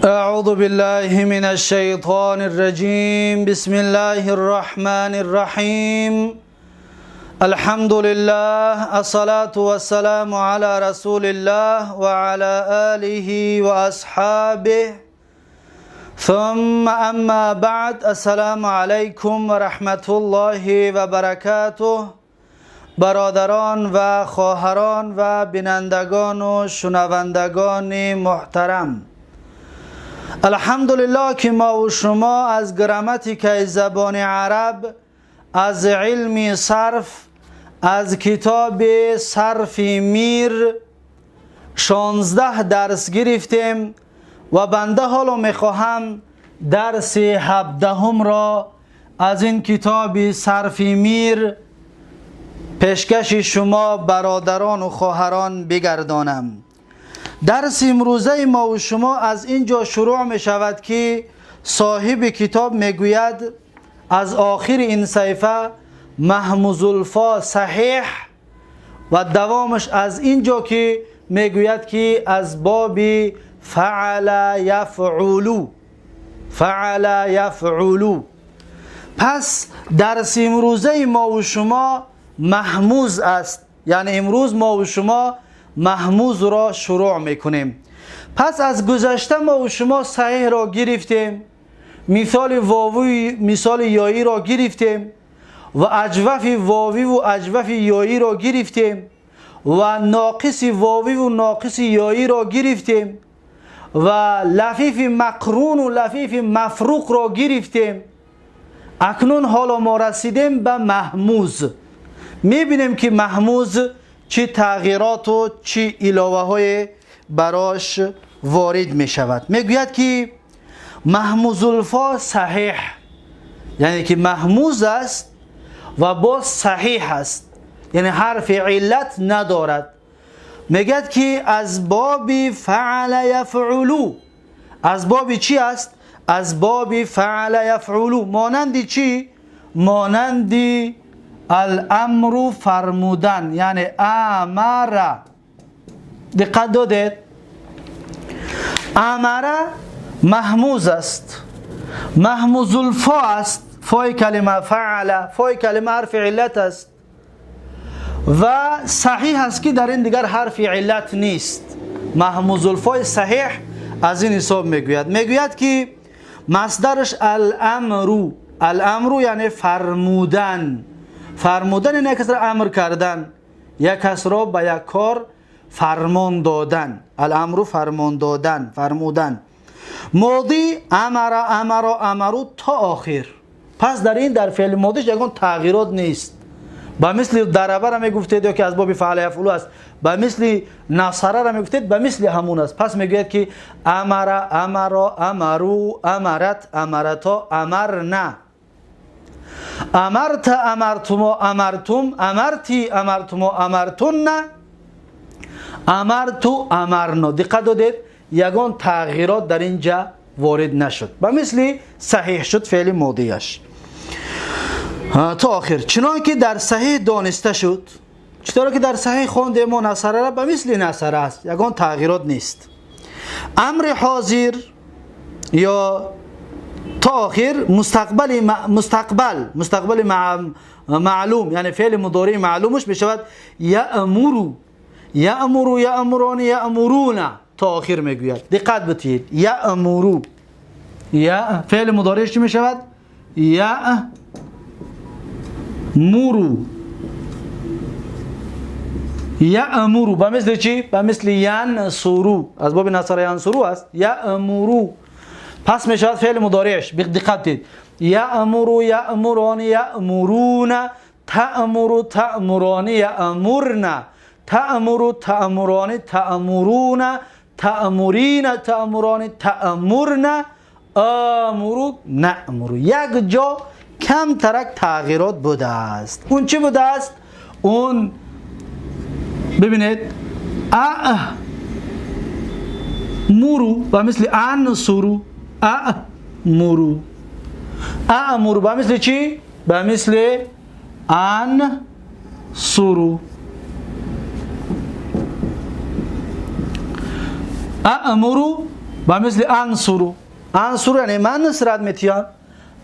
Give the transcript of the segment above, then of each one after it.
أعوذ بالله من الشيطان الرجيم. بسم الله الرحمن الرحيم. الحمد لله، الصلاة والسلام على رسول الله وعلى آله وأصحابه، ثم أما بعد. السلام عليكم ورحمة الله وبركاته. برادران و خواهران و بینندگان و شنوندگان محترم، الحمدلله که ما و شما از گراماتیک زبان عرب، از علم صرف، از کتاب صرف میر 16 درس گرفتیم و بنده حالا میخواهم درس 17 را از این کتاب صرف میر پیشکش شما برادران و خواهران بگردانم. درس امروزه ما و شما از اینجا شروع می شود که صاحب کتاب میگوید از آخر این صفحه مهموز الفا صحیح و دوامش از اینجا که میگوید که از باب فعل یفعلو، فعل یفعلو. پس درس امروزه ما و شما مهموز است، یعنی امروز ما و شما مهموز را شروع میکنیم. پس از گذشته ما و شما صحیح را گرفتیم، مثال واوی، مثال یایی را گرفتیم و اجوف واوی و اجوف یایی را گرفتیم و ناقص واوی و ناقص یایی را گرفتیم و لفیف مقرون و لفیف مفروق را گرفتیم. اکنون حالا ما رسیدیم به مهموز. میبینیم که مهموز چه تغییرات و چه علاوه های براش وارد می شود. میگوید که مهموز الفا صحیح، یعنی که مهموز است و باز صحیح است، یعنی حرف علت ندارد. میگوید که از باب فعل یفعلو، از باب چی است؟ از باب فعل یفعلو. مانند چی؟ مانند الامر فرمودن، یعنی امر. دقت دادید؟ امر مهموز است، مهموز الفا است، فای کلمه فعل، فای کلمه حرف علت است و صحیح است که در این دیگر حرف علت نیست. مهموز الفای صحیح از این حساب میگوید، میگوید که مصدرش الامر، الامر یعنی فرمودن. فرمودن یعنی یک کس را امر کردن، یک کس را به یک کار فرمان دادن. الامر فرمان دادن، فرمودن. ماضی امر، امر، امرو تا آخر. پس در این در فعل ماضیش یکون تغییرات نیست. به مثل ضربه را میگفتید یا که از باب فعل یفعل است، به مثل نصره را میگفتید، به مثل همون است. پس میگوید که امر، امر، امرو، امرت، امرتا، امرنا، امرت، امرتما، امرتم، امرتی، امرتما، امرتن، امرتو، امرنا. دقت دادید؟ یگان تغییرات در اینجا وارد نشد، به مثل صحیح شد فعل ماضیش تا آخر. چنان که در صحیح دانسته شد، چطور که در صحیح خواندیم ما نصره را به مثل نصره است، یگان تغییرات نیست. امر حاضر یا تا آخر مستقبل، مستقبل، مستقبل معلوم، یعنی فعل مضارع معلومش میشود یأمر، یأمر، یأمران، یأمرون تا آخر میگوید. دقت بدهید، یأمر، یا فعل مضارعش چی میشود؟ یأمر، یأمر به مثل چی؟ به مثل ینصرو، از باب نصر ینصرو است. یأمر پس میشود فعل مضارعش. دقت دید، یأمر، یأمران، یأمرون، تأمر، تأمران، یأمرن، تأمر، تأمران، تأمرون، تأمرین، تأمران، تأمرن، آمر، نأمر. یک جا کم ترک تغییرات بوده است. اون چی بوده است؟ اون ببینید مرو و مثل انصرو، امرو، امرو به مثل چی؟ به مثل انصرو. امرو Ба мисли انصروا. انصروا یعنی من نصرت میتیم،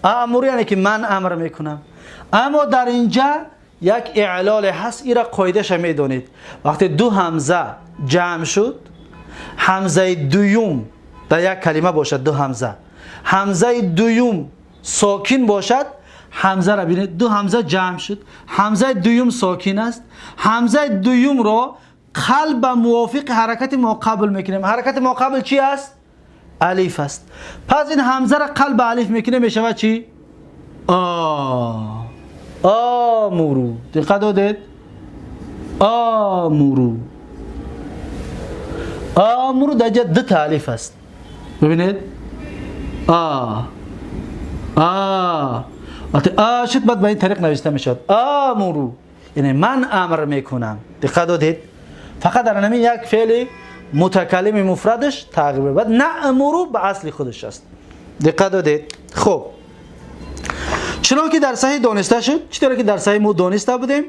امر یعنی که من امر میکنم. اما در اینجا یک اعلال هست، ایرا قاعده‌اش میدونید. وقتی دو همزه جمع شد، همزه دوم در یک کلمه باشد، دو همزه، همزه دوم ساکن باشد، همزه را ببینید، دو همزه جمع شد، همزه دوم ساکن است، همزه دوم را قلب موافق حرکت ما قبل میکنیم. حرکت ما قبل چی است؟ الف است. پس این همزه را قلب الف میکنیم، میشود چی؟ آ. آمورو. دقت دادید؟ آمورو. آمورو در اینجا دو تا الف است. ببینید آ آ، وقتی آ شد بعد به این طریق نوشته میشد آمورو، یعنی من امر میکنم. دقت دادید؟ فقط در همین یک فعل متکلم مفردش تغییر، بعد نأمرو به اصل خودش است. دقت دادید؟ خب چنان که در صحیح دانسته شد، چطور که در صحیح ما دانسته بودیم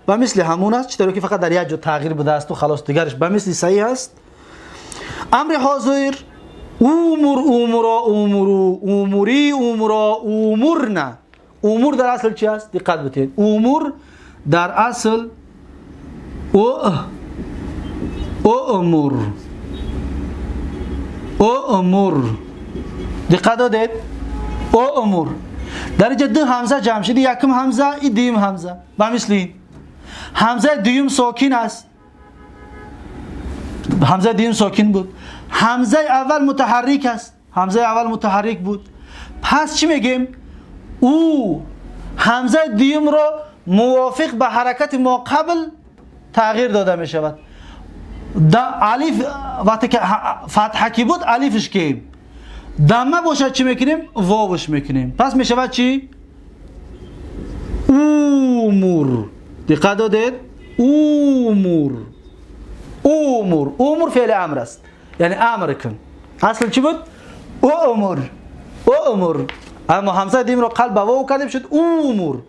و مثل همون است، چطور که فقط در یک جا تغییر بوده است و خلاص دیگرش به مثل صحیح است. امر حاضر امور، امورا، امورو، اموری، امورا، امورنا. امور در اصل چی است؟ دقت بدید. امور در اصل او امور، او امور. دقت دادید؟ او امور. در اینجا دو همزه جمع شده، یکم همزه، این دوم همزه. به مثل این همزه دوم ساکن است، همزه دوم ساکن بود، همزه اول متحرک است، همزه اول متحرک بود. پس چی میگیم؟ او همزه دوم را موافق به حرکت ما قبل تغییر داده می شود. الف وقتی که فتحه کی بود الفش کیم، دمه باشد چی میکنیم؟ واوش میکنیم. پس میشود چی؟ امور. دقت دادید؟ امور. امور. امور فعل امر است، یعنی امر کن. اصل چی بود؟ امور. امور. اما همزه دیم رو قلب واو کردیم شد امور.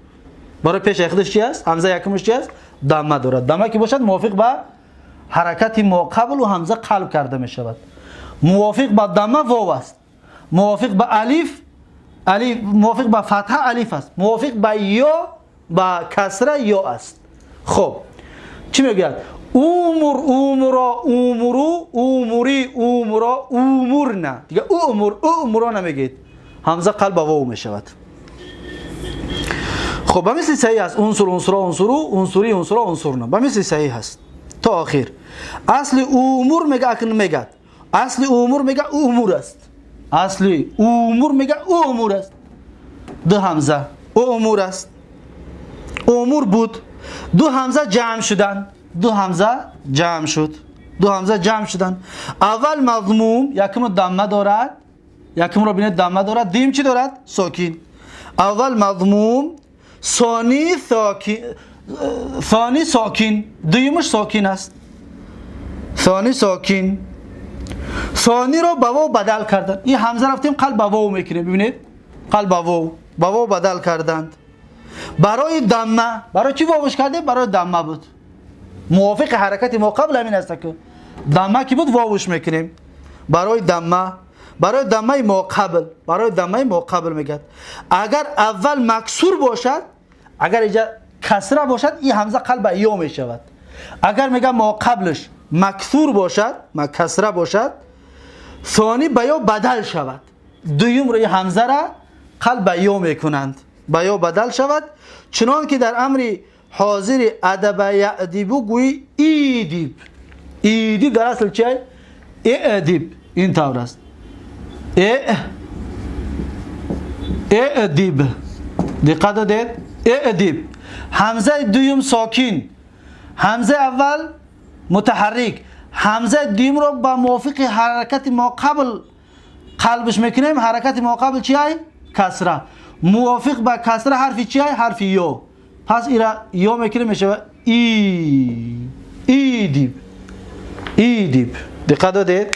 برای پیش خودش چی است؟ همزه یکمش چی است؟ دمه دارد. دمه که باشد موافق به حرکت ما قبل و همزه قلب کرده می شود. موافق به دمه واو است، موافق به الف، الف موافق به فتحه الف است، موافق به یا به کسره یا است. خب چی میگوید؟ امور، امورا، امورو، اموری، امورا، امورنا. دیگه امور، امورا نمیگید، همزه قلب واو می شود. خب به مثل صحیح است. عنصر، عنصرا، عنصرو، عنصری، عنصرا، عنصرنا. به مثل صحیح است تا آخر. اصل امور میگه، اکنون میگه اصل امور میگه امور است. اصل امور میگه امور است. دو همزه امور است، امور بود، دو همزه جمع شدن، دو همزه جمع شد، دو همزه جمع شدن. اول مضموم، یکم دمه دارد، یکم رو ببینید دمه دارد، دیم چی دارد؟ ساکن. اول مضموم، ثانی ساکن، ثانی ساکن، دویمش ساکن است، ثانی ساکن. ثانی رو به واو بدل کردن. این همزه رفتیم قلب به واو میکنیم، ببینید قلب به واو، به واو بدل کردند برای دمه. برای چی واوش کردیم؟ برای دمه بود، موافق حرکت ما قبل همین است که دمه کی بود واوش میکنیم برای دمه، برای دمه ما قبل، برای دمه ما قبل میگه. اگر اول مکسور باشد، اگر اینجا کسره باشد، این همزه قلب یا میشود. اگر میگه ما قبلش مکسور باشد، ما کسره باشد، ثانی به یا بدل شود، دوم روی همزه را قلب یا میکنند، به یا بدل شود. چنان که در امر حاضر ادب یادیبو گویی ایدیب. ایدیب در اصل چیه؟ ادیب. این طور است. ادیب. دقت دادید؟ ادیب. همزه دوم ساکن، همزه اول متحرک، همزه دوم رو با موافق حرکت ما قبل قلبش میکنیم. حرکت ما قبل چیه؟ کسره. موافق با کسره حرفی چیه؟ حرف یو. پس ایرا یو میکنیم میشه ای، ایدیب، ایدیب. دقت دادید؟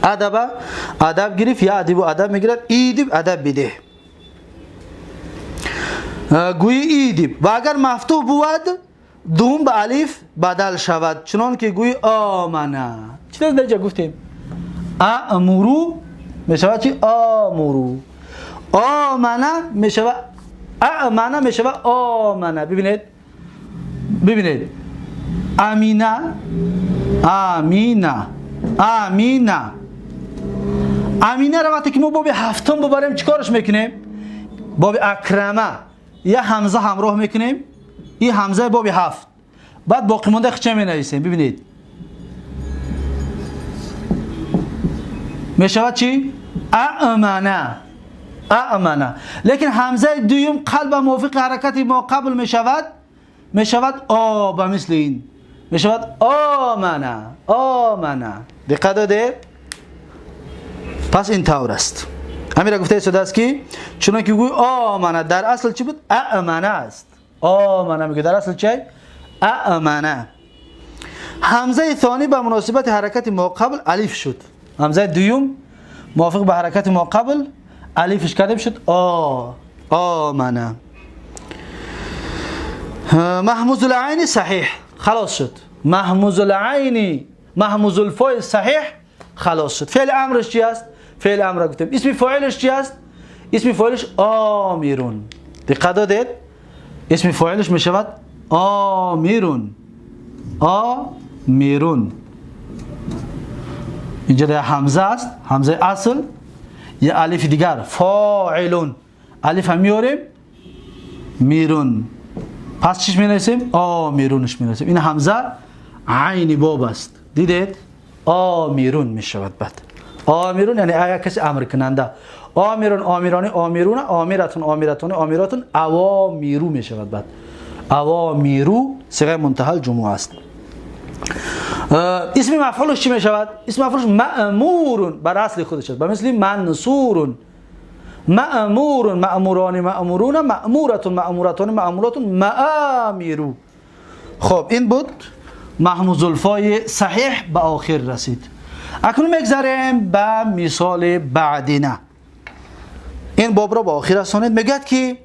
ادب، ادب گرفت یا ادب و ادب میگیرد، ایدیب ادب بده، گویی ایدیب. و اگر مفتوح بود دوم به الف بدل شود، چنان که گویی آمنه. چطور در اینجا گفتیم امرو میشود چی؟ آمرو. آمنه میشود امنه میشود آمنه. ببینید ببینید امینه امینه امینه امینه را وقتی که ما باب هفتم ببریم چیکارش میکنیم؟ باب اکرمه یه همزه همراه میکنیم، این همزه باب هفت، بعد باقی مونده چه می نویسیم؟ ببینید میشود چی؟ امنه امنه. لیکن همزه دوم قلب موافق حرکت ما قبل میشود، میشود آ، به مثل این میشود آمنه آمنه. دقت داده؟ پس این طور است. همین را گفته شده است که چون که گوی آمنه در اصل چی بود؟ امنه است. آمنه میگه در اصل چی؟ امنه. همزه ثانی به مناسبت حرکت ما قبل الف شد. همزه دوم موافق به حرکت ما قبل الفش کردیم شد آ، آمنه. محموز العین صحیح خلاص شد. محموز العین محموز الفاء صحیح خلاص شد. فعل امرش چی است؟ فعل امر گفتیم. اسم فاعلش چی است؟ اسم فاعلش آمیرون. دقت دادید؟ اسم فاعلش میشود آمیرون. آمیرون. اینجا در همزه است، همزه اصل، یه الف دیگر فاعلون، الف هم میاریم میرون. پس چیش می نویسیم؟ آمیرونش می نویسیم. این همزه عین باب است. دیدید؟ آمیرون می شود. بعد آمیرون یعنی اگر کسی امر کننده، آمیرون آمیرانی آمیرون آمیرتون آمیرتون آمیراتون اوامیرو می شود. بعد اوامیرو صیغه منتهی الجموع است. اسم مفعولش چی می شود؟ اسم مفعولش مأمور بر اصل خودش است، به مثل منصور. مأمور مأموران مأمورون مأمورتون مأمورتون مأموراتون مآمیرو. خب این بود محموز الفای صحیح به آخر رسید. اکنون میگذریم به مثال بعدینه. این باب را به آخر رسانید. میگه که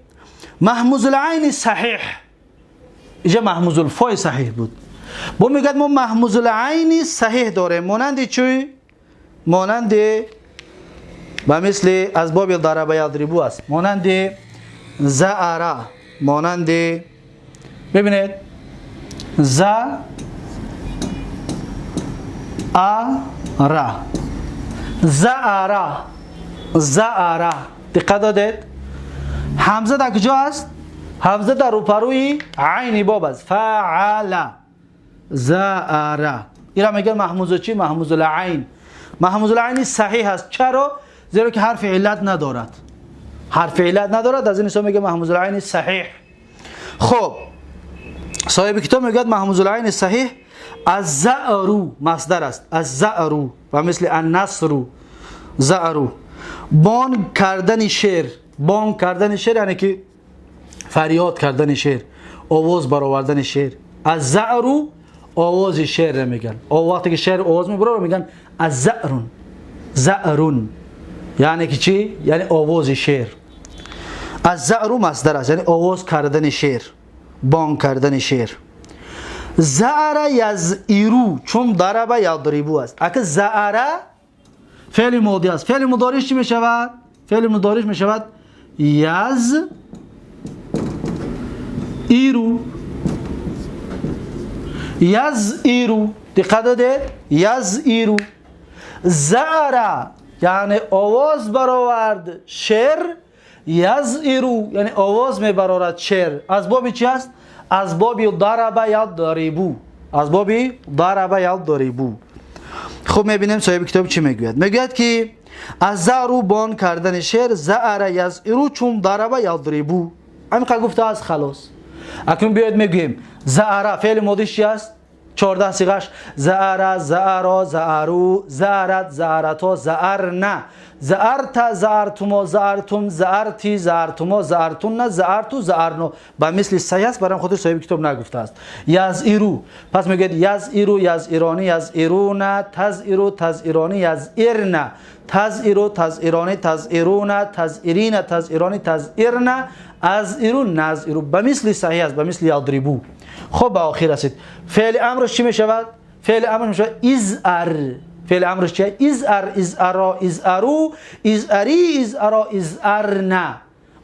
محموز العین صحیح، اینجا محموز الفای صحیح بود، با میگه ما محموز العین صحیح داریم، مانند چی؟ مانند به مثل از باب ضرب یضربو است، مانند زعره، مانند ببینید ز ا را زعره زعره. دقت دادید؟ همزه در کجا است؟ همزه در روپروی عین باب است. فعل زعره. این را میگن محموز چی؟ محموز العین. محموز العین صحیح است. چرا؟ زیرا که حرف علت ندارد. حرف علت ندارد، از این حساب میگه محموز العین صحیح. خب صاحب کتاب میگه محموز العین صحیح از زعرو مصدر است، از زعرو و مثل النصر زعرو، بانگ کردن شعر. بانگ کردن شعر یعنی که فریاد کردن شعر، آواز برآوردن شعر. از زعرو آواز شعر میگن. وقتی که شعر آواز میبره میگن از زعرون. زعرون یعنی که چی؟ یعنی آواز شعر. از زعرو مصدر است، یعنی آواز کردن شعر، بانگ کردن شعر. زعر یزئرو چون ضرب یضربو است. اگه زعر فعل ماضی است، فعل مضارعش چی میشود؟ فعل مضارعش میشود یز ایرو. یز ایرو. دقت دادید؟ یز ایرو. زعر یعنی آواز برآورد شعر، یز ایرو یعنی آواز میبرارد شعر. از باب چی است؟ از باب ضرب یضربو. از باب ضرب یضربو. خب میبینیم صاحب کتاب چی میگوید. میگوید که از زعرو بان کردن شعر، زعر یزئرو چون ضرب یضربو. همین گفته از خلاص. اکنون بیاید میگوییم زعر فعل ماضیش چی است؟ 14 صیغه‌اش زعر زعرا زعرو زعرت زعرتا زعرنا زعرت زعرتما زعرتم زعرتی زعرتما زعرتن زعرتو زعرنو. به مثل صحیح است، برای خودش صاحب کتاب نگفته است. یزئرو پس میگه یزئرو یزئرانی یزئرون تزئرو تزئرانی یزئرن تزئرو تزئرانی تزئرون تزئرین تزئرانی تزئرن ازئرو نزئرو. به مثل صحیح است، به مثل یضربو. خب به آخر رسید. فعل امرش چی میشود؟ فعل امر میشود ازعر. فعل امرش چیه؟ ازأر، ازأرا، ازأرو، ازأری، ازأرا، ازأرنا.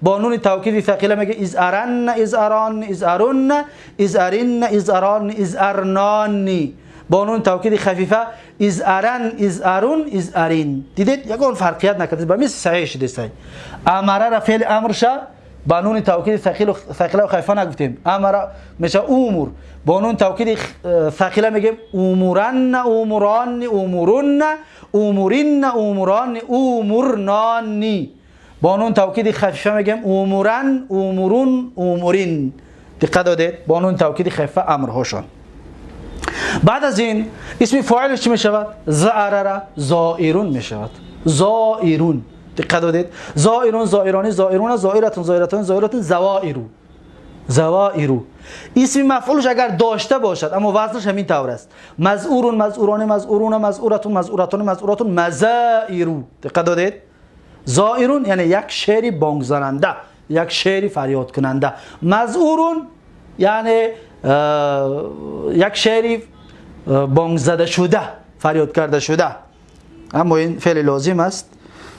با نون توکید ثقیله میگه ازأرن، ازأران، ازأرن، ازأرن، ازأران، ازأرنانی. با نون توکید خفیفه ازأرن، ازأرون، ازأرین. دیدید یگان فرقیت نکرده، به مثل صحیح شده. صحیح امره را فعل امرش با نون توکید ثقیله و خفیفه نگفتیم. امر میشه امور، با نون توکید ثقیله میگیم امورن، اموران، امورن، امورین، اموران، امورنانی. با نون توکید خفیفه میگیم امورن، امورون، امورین. دقت دادید؟ با نون توکید خفیفه امرهاشون. بعد از این اسم فاعلش چی میشود؟ زأر زائرون میشود. زائرون. دقت دادید؟ زائرون، زائرانی، زائرون، زائرتون، زائرتون، زائرتون، زوائرو، زوائرو. اسم مفعولش اگر داشته باشد اما وزنش همین طور است. مزعورون، مزعوران، مزعورون، مزعورتون، مزعورتون، مزعورتون، مزائرو. دقت دادید؟ زائرون یعنی یک شعری بانگ زننده، یک شعری فریاد کننده. مزعورون یعنی یک شعری بانگ زده شده، فریاد کرده شده. اما این فعل لازم است،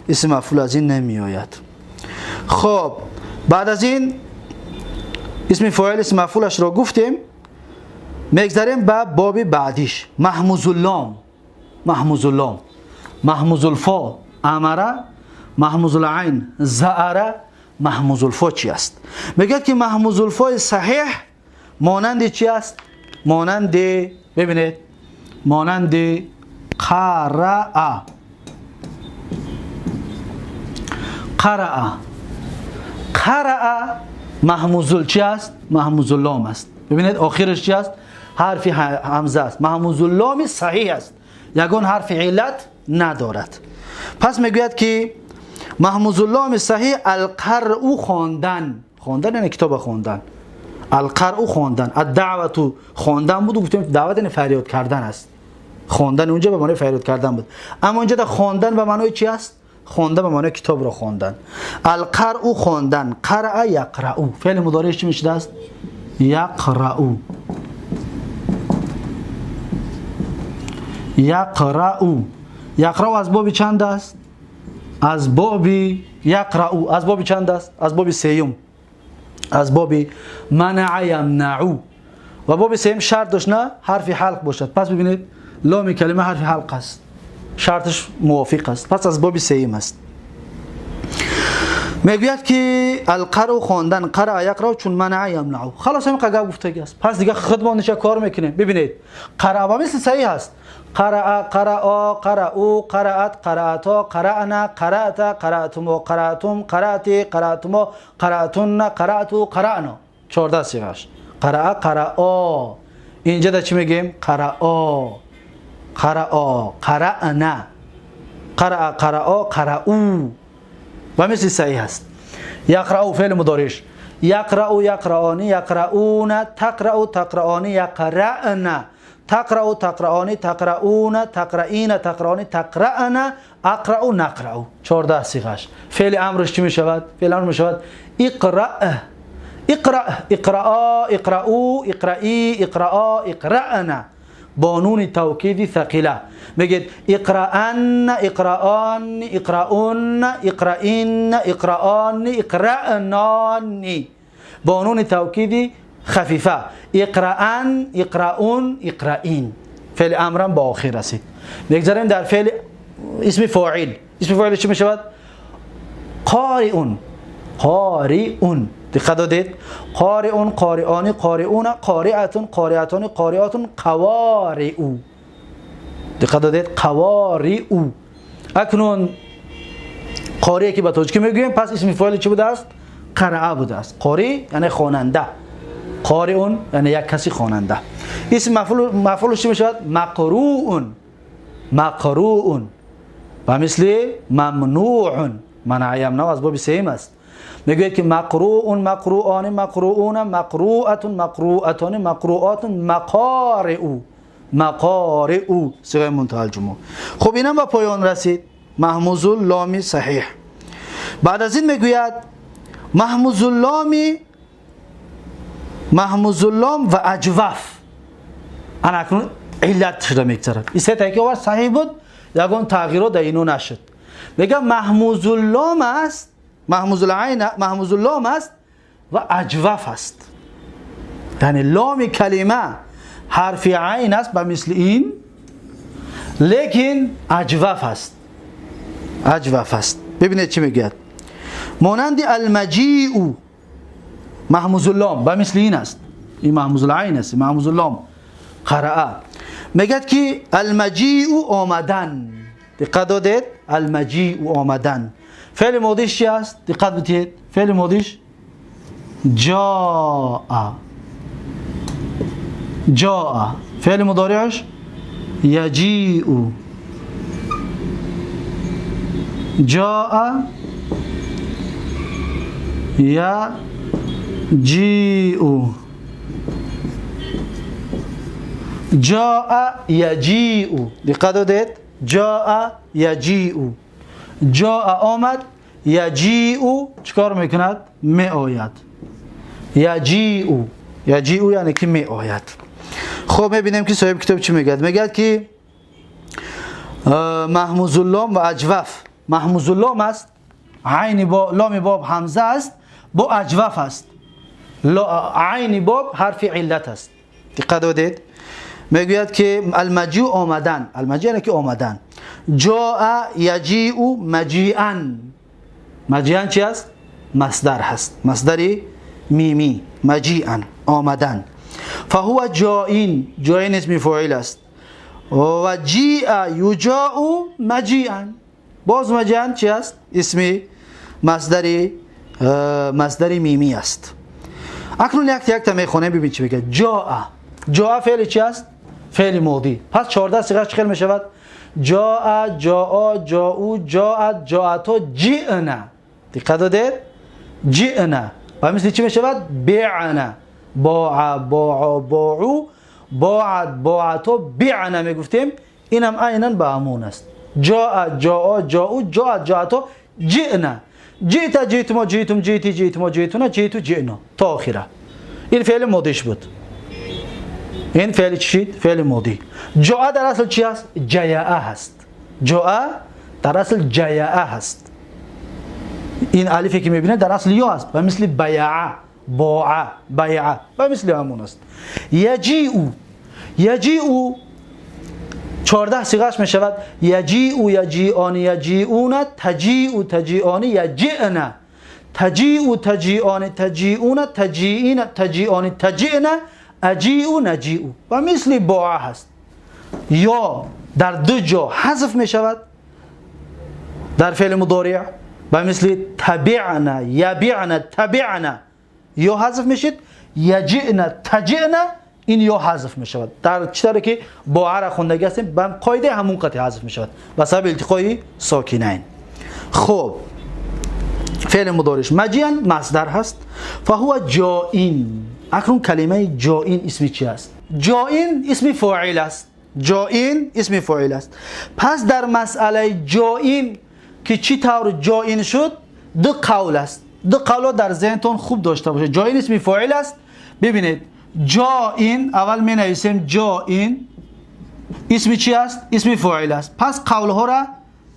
اسم مفعول از این نمی آید. خب بعد از این اسم فاعل اسم مفعولش را گفتیم، میگذریم به باب بعدیش، محموز اللام. محموز اللام، محموز الفا امره، محموز العین زأره. محموز الفا چی است؟ میگه که محموز الفا صحیح مانند چی است؟ مانند، ببینید، مانند قرأ. قرأ، قرأ محموز چی است؟ محموز اللام است. ببینید آخرش چی است؟ حرف همزه است. محموز اللام صحیح است، یگان حرف علت ندارد. پس میگوید که محموز اللام صحیح القرء خواندن، خواندن یعنی کتاب خواندن، القرء خواندن، الدعوت خواندن بود، گفتیم دعوت یعنی فریاد کردن است. خواندن اونجا به معنای فریاد کردن بود، اما اینجا در خواندن به معنای چی است؟ خواندن به معنای کتاب را خواندن. القرء خواندن، قرأ یقرأ، فعل مضارعش چی میشه است؟ یقرأ، یقرأ. یقرأ از باب چند است؟ از باب یقرأ از باب چند است؟ از باب سیوم، از باب منع یمنع. و باب سیوم شرط داشت نه حرف حلق باشد. پس ببینید لام کلمه حرف حلق است، شرطش موافق است، پس از باب سیوم است. میگوید که القرء خواندن، قرأ یقرأ چون منع یمنع. خلاص همین قگه گفتگی است. پس دیگه خودمان نشه کار میکنیم. ببینید قرأ و مثل صحیح است. قرأ، قرأ، قرأوا، قرأت، قرأتا، قرأنا، قرأت، قرأتم، قرأتم، قرأتی، قرأتما، قرأتن، قرأتو، قرأنا. 14 صیغه‌اش. قرأ، قرأ. اینجا در چی میگیم؟ قرأ، قرأ، قرأنا، قرأ، قرأ، قرأوا و مثل صحیح است. یقرأ فعل مضارعش، یقرأ، یقرآن، یقرؤون، تقرأ، تقرآن، یقرأن، تقرأ، تقرآن، تقرؤون، تقرئین، تقرآن، تقرأن، اقرأ، نقرأ. 14 صیغه‌اش. فعل امرش چی میشود؟ فعل امر میشود اقرأ، اقرأ، اقرأ، اقرأوا، اقرئی، اقرأ، اقرأن با نون توکید ثقیله. میگید اقرأن، اقرآن، اقرؤن، اقرئین، اقرآن، اقرأنان با نون توکید خفیفه. اقرأن، اقرؤن، اقرئین. فعل امرم با آخر رسید. میگذاریم در فعل اسم فاعل. اسم فاعل چی میشود؟ قارئون، قارئون. دقت دادید؟ قارئون، قارئان، قارئون، قارئتون، قارئتان، قارئاتون، قوارئو. دقت دادید؟ قوارئو. اکنون قاری که به تاجیکی میگوییم، پس اسم فاعل چی بوده است؟ قرأ بوده است. قاری یعنی خواننده، قارئون یعنی یک کسی خواننده. اسم مفعول چی میشود؟ مقروء، مقروء و مثل ممنوع، منع یمنع از باب سیم است. میگوید که مقروء، مقروءان، مقروءون، مقروءة، مقروءتان، مقروءات، مقارئ، مقارئ، صیغه منتهی الجموع. خب اینم به پایان رسید. محموز اللام صحیح. بعد از این میگوید محموز اللام، محموز اللام و اجوف. انا اکنون علت شده میگذرد. این سه تا که آورد صحیح بود، ягон тағйирот дар ино нашуд. Мегӯяд маҳмузуллом аст, маҳмузулайн, маҳмузуллом аст ва аҷваф аст. Яъне ломи калима ҳарфи айн аст ба мисли ин, лекин аҷваф аст. Аҷваф аст. Бибинед чӣ мегӯяд. Монанди алмаҷиу маҳмузуллом ба мисли ин аст. Ин маҳмузулайн аст, маҳмузуллом қараа. Мегӯяд ки алмаҷиу омадан. Диққат додед? Алмаҷиу омадан. Феъли модиш чи аст? Диққат бидиҳед. Феъли модиш ҷоа. Ҷоа. Феъли мудориаш яҷиу. Ҷоа яҷиу. Ҷоа яҷиу. Диққат додед? Ҷоа яҷиу. Ҷоа омад, яҷиу чикор мекунад? Меояд. Яҷиу. Яҷиу яъне ки меояд. Хуб, мебинем ки соҳиби китоб чӣ мегӯяд. Мегӯяд ки маҳмузуллом ва аҷваф. Маҳмузуллом аст, айни бо ломи боб ҳамза аст, бо аҷваф аст. Айни боб ҳарфи иллат аст. Диққат додед? Мегӯяд ки алмаҷиу омадан. Алмаҷиу яъне ки омадан. Ҷоа яҷиу маҷиан. Маҷиан чи аст? Масдар ҳаст. Масдари мими. Маҷиан омадан. Фаҳува ҷоин. Ҷоин исми фоил аст. Ва ҷиа юҷоу маҷиан. Боз маҷиан чи аст? Исми масдари мими аст. Акнун якта якта мехонем, бибин чӣ мегӯяд. Ҷоа. Ҷоа феъли чи аст? Феъли модӣ. Пас 14 сиғаш чӣ хел мешавад? Ҷоа, ҷоо, ҷоу, ҷоат, ҷоато, ҷиъна. Диққат додед? Ҷиъна. Ба мисли чӣ мешавад? Биъна. Боа, боо, боу, боат, боато, биъна мегуфтем. Инам айнан ба ҳамон аст. Ҷоа, ҷоо, ҷоу, ҷоат, ҷоато, ҷиъна. Ҷиъта, ҷиътумо, ҷиътум, ҷиъти, ҷиътумо, ҷиътуна, ҷиъту, ҷиъно. То охира. Ин феъли модиш буд. Ин феъли чӣ шид? Феъли модӣ. Ҷоа дар асл чи аст? Ҷаяа ҳаст. Ҷоа дар асл ҷаяа ҳаст. Ин алифе ки мебинед дар асл ё аст. Ба мисли баяа, боа, баяа. Ба мисли ҳамон аст. Яҷиу. Яҷиу 14 сиғаш мешавад. Яҷиу, яҷиони, яҷиуна, таҷиу, таҷиони, яҷиъна. Таҷиу, таҷиони, таҷиуна, таҷиина, таҷиони, таҷиъна, аҷиу, наҷиу. Ва мисли боа ҳаст. Ё дар ду ҷо ҳазф мешавад дар феъли мудориъ, ба мисли табиъна, ябиъна, табиъна ё ҳазф мешид, яҷиъна, таҷиъна ин ё ҳазф мешавад. Дар чӣ тавре ки боара хондагӣ ҳастем, ба қоидаи ҳамон қатъи ҳазф мешавад ба сабаби илтиқои сокинайн. Хуб, феъли мудориш маҷиан масдар ҳаст. Фаҳува ҷоин. Акнун калимаи ҷоин исми чи аст? Ҷоин исми фоил аст. Ҷоин исми фоил аст. Пас дар масъалаи ҷоин ки чӣ тавр ҷоин шуд, ду қавл аст. Ду қавлро дар зеҳнтон хуб дошта бошед. Ҷоин исми фоил аст. Бибинед, ҷоин аввал менависем ҷоин исми чи аст? Исми фоил аст. Пас қавлҳоро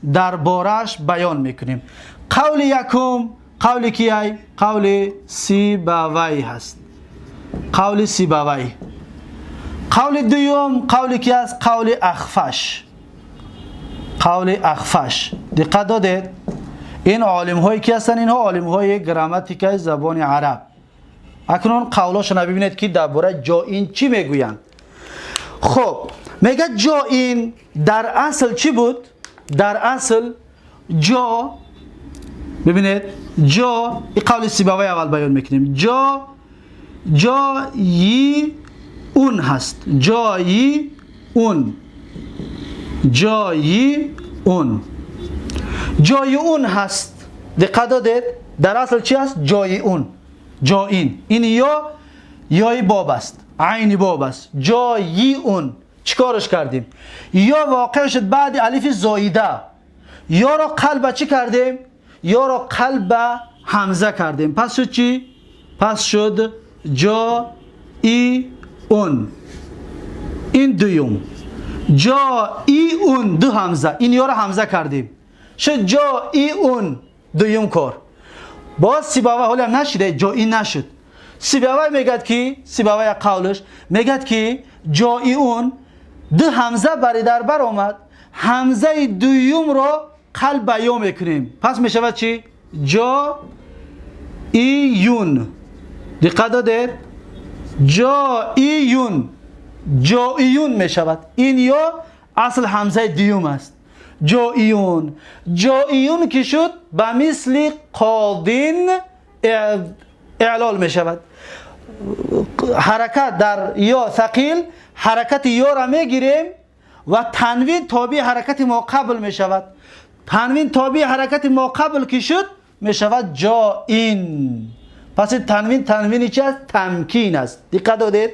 дар борааш баён мекунем. Қавли якум қавли кияй? Қавли Сибавай ҳаст. Қавли Сибавай. Қавли дуюм қавли ки аст? Қавли Ахфаш. Қавли Ахфаш. Диққат додед? Ин олимҳое ки ҳастанд, инҳо олимҳои грамматикаи забони араб. Акнун қавлошона бибинед ки дар бораи ҷоин чӣ мегӯянд. Хуб, мегӯяд ҷоин дар асл чӣ буд? Дар асл ҷо, бибинед, ҷо, ин қавли Сибавай аввал баён мекунем. Ҷо, ҷои он ҳаст. Ҷои он. Ҷои он. Ҷои он ҳаст. Диққат додед? Дар асл чӣ аст? Ҷои он. Ҷоин. Ин ё ёи боб аст. Айни боб аст. Ҷои он. Чӣ кораш кардем? Ё воқеъ шуд баъди алифи зоида. Ёро қалба чӣ кардем? Ёро қалба ҳамза кардем. Пас шуд чӣ? Пас шуд ҷои он. Ин дуюм. جائیون دو همزه، این یا را همزه کردیم شد جائیون. دویم کار باز سیباوی حالا هم نشده، جایی نشد. سیباوی میگد که، سیباوی قولش میگد که جائیون دو همزه بری در بر آمد، همزه دویم را قلب یا میکنیم، پس میشود چی؟ جائیون. دقت دادید؟ جائیون، جائیون میشود. این یا اصل همزه دویم است. جائیون، جائیون که شد به مثل قادین اعلال میشود. حرکت در یا ثقیل، حرکت یا را میگیریم و تنوین تابع حرکت ما قبل میشود. تنوین تابع حرکت ما قبل که شد میشود جائین. پس تنوین، تنوین چی است؟ تمکین است. دقت دادید؟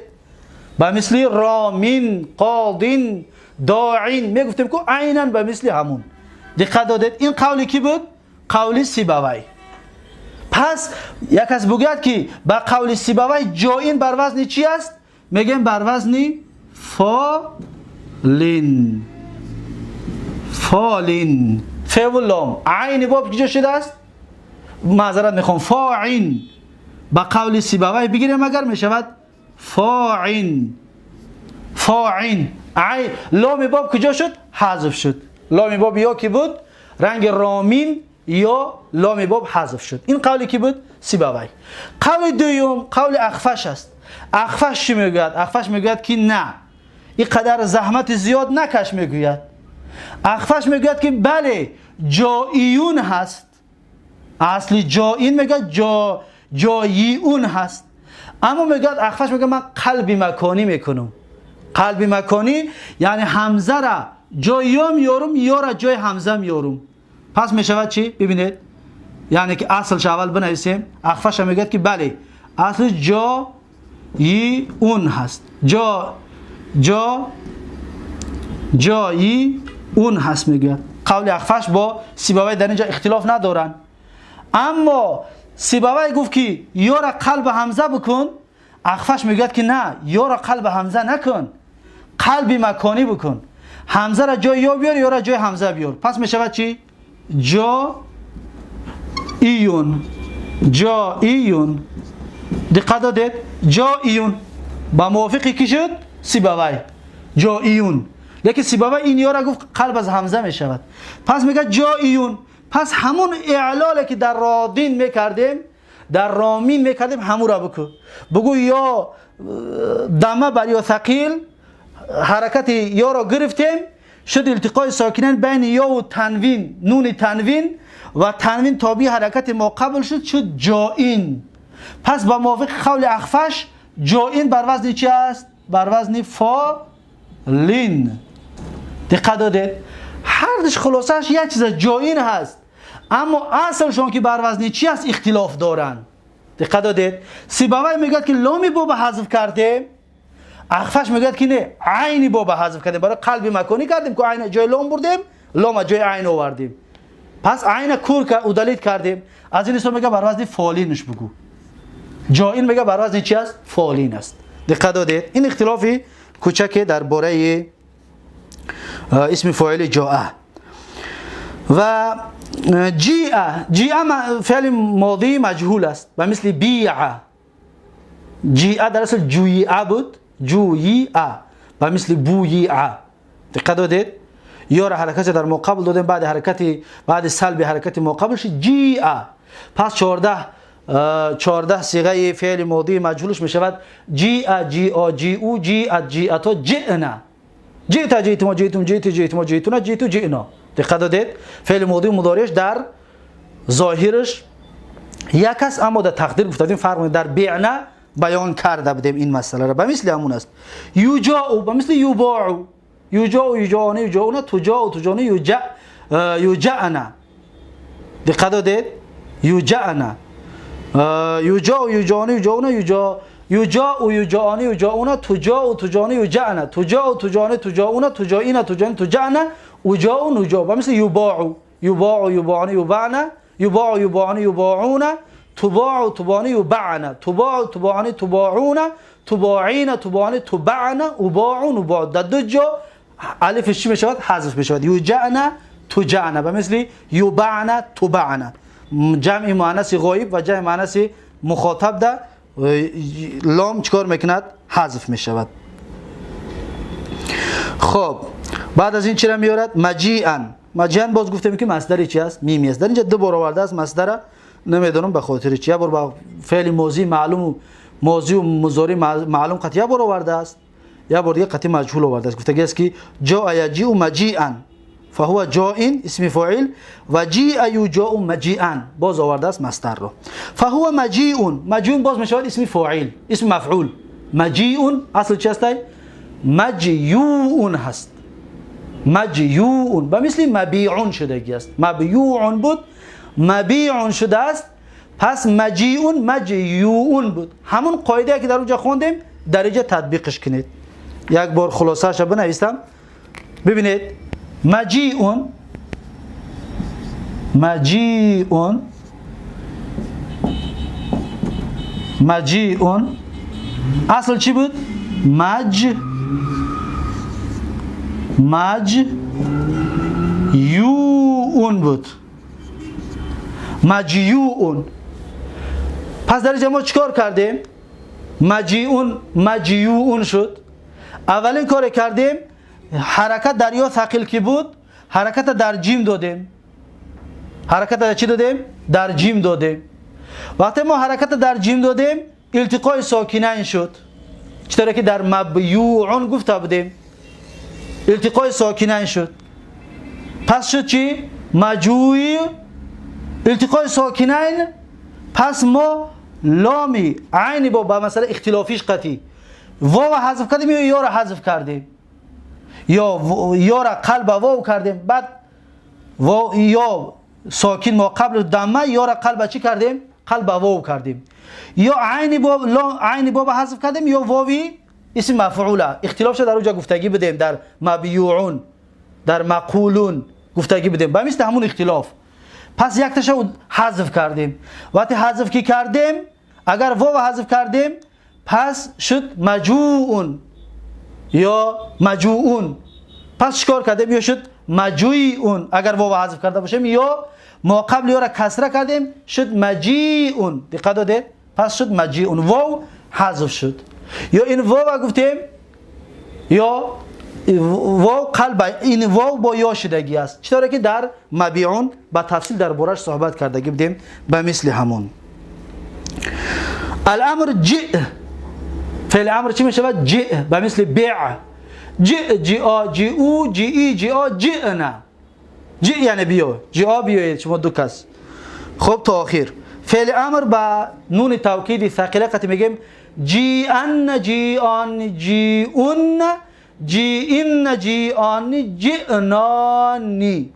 به مثل رامین، قادین، داعین میگفتیم که عینا به مثل همون. دقت دادید؟ این قولی کی بود؟ قول سیبوی. پس یک کس بگوید که با قول سیبوی جائین بر وزن چی است؟ میگیم بر وزن فالین. فالین، ف و لام، عین باب کجا شده است؟ معذرت میخوام، فاعین. با قول سیبوی بگیریم اگر میشود فاعین. فاعین، عین لام باب کجا شد؟ حذف شد. لام باب یا کی بود؟ رنگ رامین یا لام باب حذف شد. این قولی کی بود؟ سیبوی. قول دوم قول اخفش است. اخفش چی میگوید؟ اخفش میگوید که نه، این قدر زحمت زیاد نکش میگوید. اخفش میگوید که بله جائیون هست. اصلی جائین میگه جاییون هست، اما میگه اخفش میگه من قلب مکانی میکنم. قلب مکانی یعنی همزه را جای یا میارم یا را جای همزه میارم. پس میشود چی؟ ببینید، یعنی که اصلش اول بنویسیم. اخفش میگه که بله اصل جا ی اون هست، جا جا جایی اون هست میگه. قول اخفش با سیبوی در اینجا اختلاف ندارن، اما سیبوی گفت که یا را قلب همزه بکن، اخفش میگه که نه، یا را قلب همزه نکن، قلب مکانی بکن، همزه را جای یا بیار یا را جای همزه بیار. پس میشود چی؟ جا ایون. جا ایون. دقت دادید؟ جا ایون با موافقی کی شد؟ سیبوی. جا ایون. لیکن سیبوی این یا را گفت قلب از همزه میشود، پس میگه جا ایون. پس همون اعلالی که در رادین میکردیم، در رامین میکردیم، همون را بکن. بگو یا دمه بر یا ثقیل، حرکت یا را گرفتیم، شد التقای ساکنین بین یا و تنوین، نون تنوین و تنوین تابع حرکت ما قبل شد، شد جائین. پس با موافق قول اخفش جائین بر وزن چی است؟ بر وزن فالین. دقت دادید؟ هر دوش خلاصش یک چیز جائین هست، اما اصلشون که بر وزن چی است اختلاف دارن. دقت دادید؟ سیبوی میگه که لامی باب حذف کردیم، اخفش میگه که نه، عینی باب حذف کردیم، برای قلب مکانی کردیم که عین جای لام بردیم، لام جای عین آوردیم، پس عین کور که ادالیت کردیم. از این حساب میگه بر وزن فالینش بگو. جائین میگه بر وزن چی است؟ فالین است. دقت دادید؟ این اختلافی کوچک درباره اسم فاعل جاء. و جیء، جیء فعل ماضی مجهول است و مثل بیع. جیء در اصل جویع بود، جویع و مثل بویع. دقت دادید؟ یا را حرکت در مقابل دادیم، بعد حرکت، بعد سلب حرکت مقابل شد جیء. پس 14 صیغه فعل ماضی مجهولش می شود جیء، جیء، جیء، جیء، جیء، جئنا، جئت، جئتما، جئتم، جئت، جئتما، جئتنا، جئت، جئنا. دقت دادید؟ فعل ماضی مضارعش در ظاهرش یک است، اما در تقدیر گفتیم فرق در بیعنا بیان کرده بودیم این مسئله را. به مثل همون است یوجاء، به مثل یباع، یوجاء، یوجاء، یوجاء، تجاء، تجاء، یوجاء، یوجاءنا. دقت دادید؟ یوجاءنا، یوجاء، یوجاء، یوجاء، یوجاء، یوجاء، یوجاء، یوجاء، تجاء، تجاء، یوجاءنا، تجاء، تجاء، تجاء، تجائنا، تجاء، تجاءنا، وجاء، نجاء. به مثل یباع، یباع، یباع، یباعنا، یباع، یباع، یباعون، تباع، تباع، یبعنا، تباع، تباع، تباعون، تباعین، تباع، تبعنا، اباع، نباع. در دو جا الفش چی میشود؟ حذف میشود. یوجعنا تجعنا، به مثل یبعنا تبعنا. جمع مؤنث غایب و جمع مؤنث مخاطب ده لام چیکار میکند؟ حذف میشود. خب بعد از این چرا میارد؟ مجیئا. مجیئا باز گفتیم که مصدر چی است؟ میمی است. در اینجا دو بار آورده است مصدر، نمیدونم به خاطر چی. یه بار با فعل ماضی معلوم، ماضی و مضارع معلوم قطعی یه بار آورده است، یه بار دیگه قطعی مجهول آورده است. گفته است که جاء یجیء مجیئا فهو جاء اسم فاعل و جیء یجاء مجیئا، باز آورده است مصدر رو. فهو مجیء، مجیء باز میشود اسم فاعل، اسم مفعول. مجیء اصل چی است؟ مجیوء هست. مجیوء به مثل مبیعون شدگی است. مبیوع بود، مبیعون شده است. پس مجیئون مجیوء بود. همون قاعده که در اونجا خوندیم در اینجا تطبیقش کنید. یک بار خلاصه اش بنویسم. ببینید مجیئون، مجیئون، مجیئون اصل چی بود؟ مج، مج یوون بود، مجیوون. پس در اینجا ما چیکار کردیم؟ مجیئون مجیوون شد. اولین کار کردیم حرکت در یا ثقیل کی بود، حرکت در جیم دادیم. حرکت در چی دادیم؟ در جیم دادیم. وقتی ما حرکت در جیم دادیم التقای ساکنین شد، چطوری که در مبیوعون گفته بودیم التقای ساکنین شد. پس شد چی؟ مجوی التقای ساکنین. پس ما لامی عینی با مسئله اختلافیش قطعی واو حذف کردیم یا یا را حذف کردیم، یا را قلب واو کردیم، بعد واو یا ساکن ما قبل دمه یا را قلب چی کردیم؟ قلب واو کردیم. یا عین باب لا عین باب حذف کردیم یا واوی اسم مفعوله. اختلاف شد در اونجا گفتگی بدیم، در مبیوعون در مقولون گفتگی بدیم به مثل همون اختلاف. پس یک تاشو حذف کردیم. وقتی حذف کی کردیم، اگر واو حذف کردیم پس شد مجوعون یا مجوعون. پس چیکار کردیم؟ یا شد مجویون اگر واو حذف کرده باشیم، یا ما قبل یا را کسره کردیم شد مجیئون. دقت دادید؟ پس شد مجیئون، واو حذف شد. یا این واو گفتیم یا واو قلب، این واو با یا شدگی است، چطوری که در مبیعون با تفصیل در بارش صحبت کردگی بودیم به مثل همون. الامر جئ، فعل امر چی میشود؟ جئ به مثل بیع. جئ جئا جئو جئی جئا جئنا. جئ یعنی بیا، جئا بیایید شما دو کس. خب تا آخر فعل امر با نون توکید ثقیله قطعی میگیم جیئن جیئان جیئون جیئن جیئان جئنانی.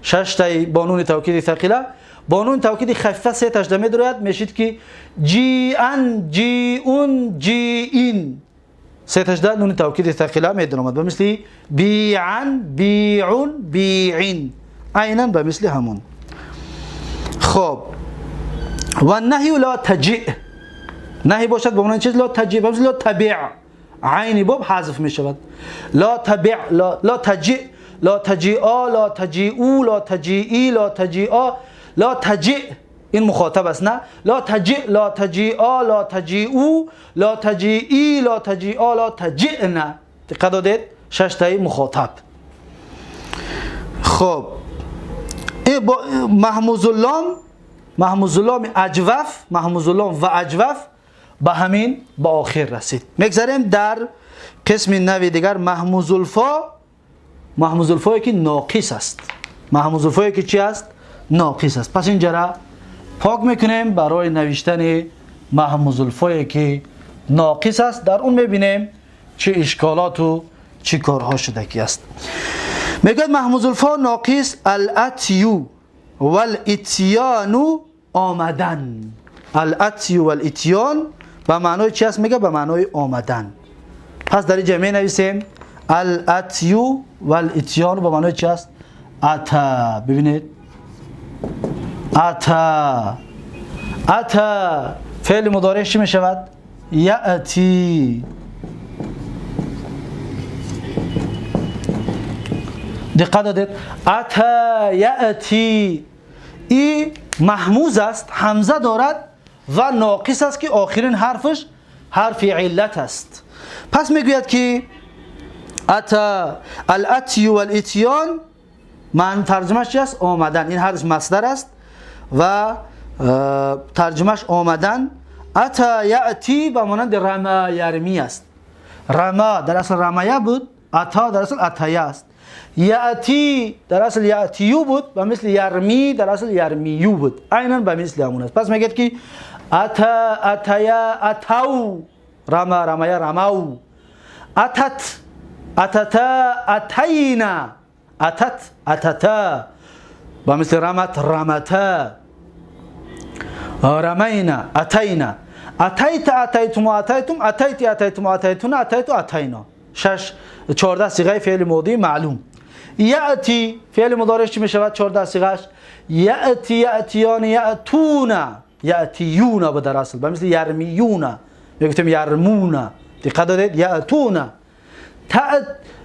شش تایی با نون توکید ثقیله، با نون توکید خفیفه سه تاش دمه دارد میشید که جیئن جیئون جیئین. سه تاش ده نون توکید ثقیله میدرآمد به مثل بیعن بیعون بیعین، عینا به مثل همون. خب و النهی لا تجئ، نهی باشد به معنی چیز لا تجئ، به مثل لا تبع، عین باب حذف می شود. لا تبع، لا تجئ، لا تجیئا، لا تجیئو، لا تجیئی، لا تجیئا، لا تجئ این مخاطب است نه؟ لا تجئ، لا تجیئا، لا تجیئو، لا تجیئی، لا تجیئا، لا تجئنا. دقت دادید؟ شش تایی مخاطب. خب این با محموز اللام، محموز اللام اجوف، محموز اللام و اجوف به همین به آخر رسید. میگذریم در قسم نوی دیگر، محموز الفا. محموز الفایی که ناقص است. محموز الفایی که چی است؟ ناقص است. پس اینجا را پاک میکنیم برای نوشتن محموز الفایی که ناقص است. در اون میبینیم چه اشکالات و چه کارها شدگی است. میگه محموز الفا ناقص الاتیو والاتیان آمدن. الاتیو والاتیان به معنای چی است؟ میگه به معنای آمدن. پس در اینجا می نویسیم الاتیو والاتیان به معنای چی است؟ اتا. ببینید اتا، اتا فعل مضارع چی می شود؟ یأتی. دقت دادید؟ اتا یأتی ای محموز است، همزه دارد و ناقص است که آخرین حرفش حرف علت است. پس میگوید که اتا الاتی والاتیان من ترجمهش چی است؟ آمدن. این حرف مصدر است و ترجمهش آمدن. اتا یأتی به مانند رما یرمی است. رما در اصل رمایه بود، اتا در اصل اتایه است. یأتی در اصل یأتیو بود و مثل یرمی در اصل یرمیو بود، عینا به مثل همون است. پس میگه که اتا اتیا اتاو، رما رمایه رماو، اتت اتتا اتینا، اتت اتتا و مثل رمت رمتا، رمینا اتینا، اتیت اتیتم اتیتم اتیتی اتیتم اتیتون اتیتو اتینا. 6 14 صیغه فعل ماضی معلوم. یأتی فعل مضارع چی میشود؟ 14 صیغهش یأتی یأتیان یأتون یأتیون به در اصل به مثل یرمیون میگفتیم یرمون. دقت دادید؟ یأتون.